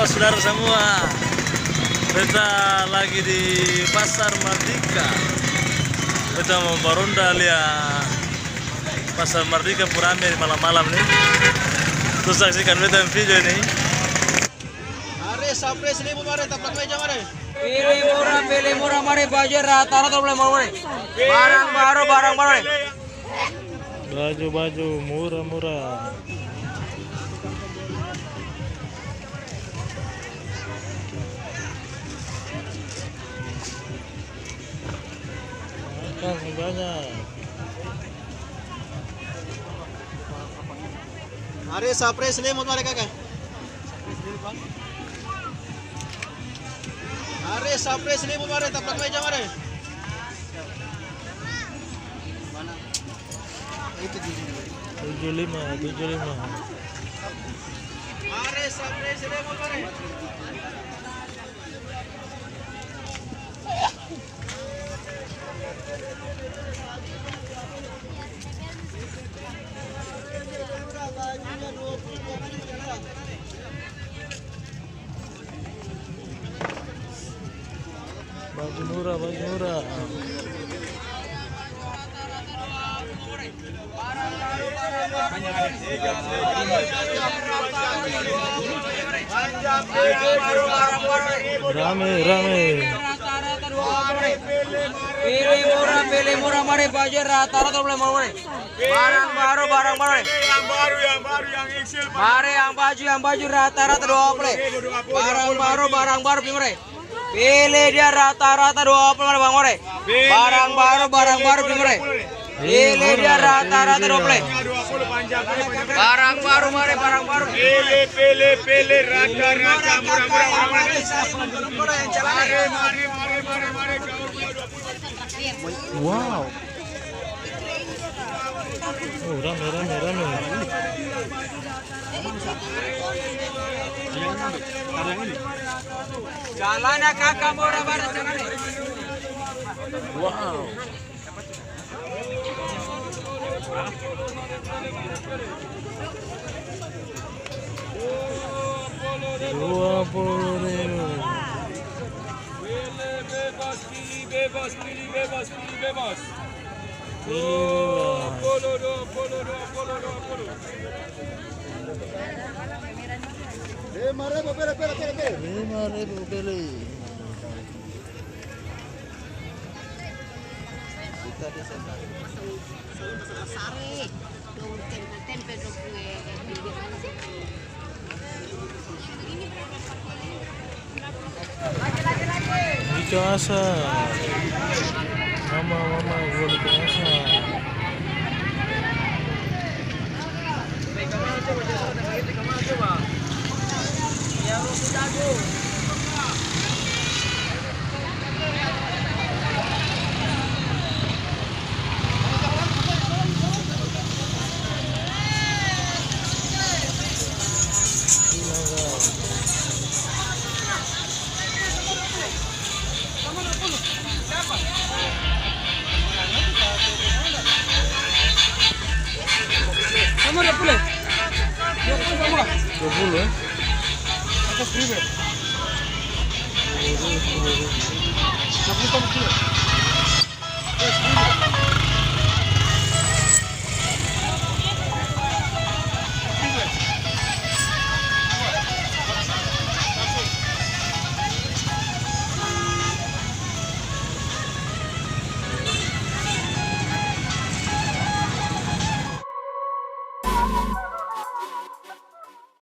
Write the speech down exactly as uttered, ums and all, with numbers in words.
Sudara samua, beta lagi di Pasar Mardika. Beta mo baronda lia Pasar Mardika pung rame di malam-malam ni. Terus saksikan beta pung video ni. Mari, sapre, selimut, mari, taplak meja, mari. Pele murah, pele murah, mari, baju rata-rata, boleh, mari. Barang baru, barang baru, mari. Baju-baju murah-murah. Makan banyak. Mari, sapre, selimut, mari, kaka. Mari, sapre, selimut, mari, taplak meja, mari. Tujuh lima, tujuh lima. Mari, sapre, selimut, mari. Baju murah, baju murah. Rame, rame. Pele murah, pele murah, mari baju rata-rata boleh mau, mari. Barang baru, barang baru, mari. Yang baru, yang baru, yang X L. Mari yang baju, yang baju rata-rata dua puluh. Barang baru, barang baru, pi, mari. Pele dia rata-rata dua puluh, mari, Bang, mari. Barang baru, barang baru, pi, mari. Pele dia rata-rata dua puluh. Barang baru, mari, barang baru. Pele, pele, pele, rata-rata, murah, murah, murah, murah. Mari, mari, mari, mari, mari. Wow. Oh, rame, rame, rame. Jalannya kaka murah banget, jalannya. Wow. Dua puluh ribu. Pilih bebas, pilih bebas, pilih bebas, pilih bebas. Dua puluh, dua puluh, dua puluh, dua puluh. Lima ribu, pilih, pilih, pilih, pilih. Lima ribu, pilih. Ikan asap. Mama, mama, jual ikan asap. Sama dua puluh. Dua puluh sama. Dua puluh, ya? Atas seribu. Dua puluh, dua puluh. Dua puluh sama kilo.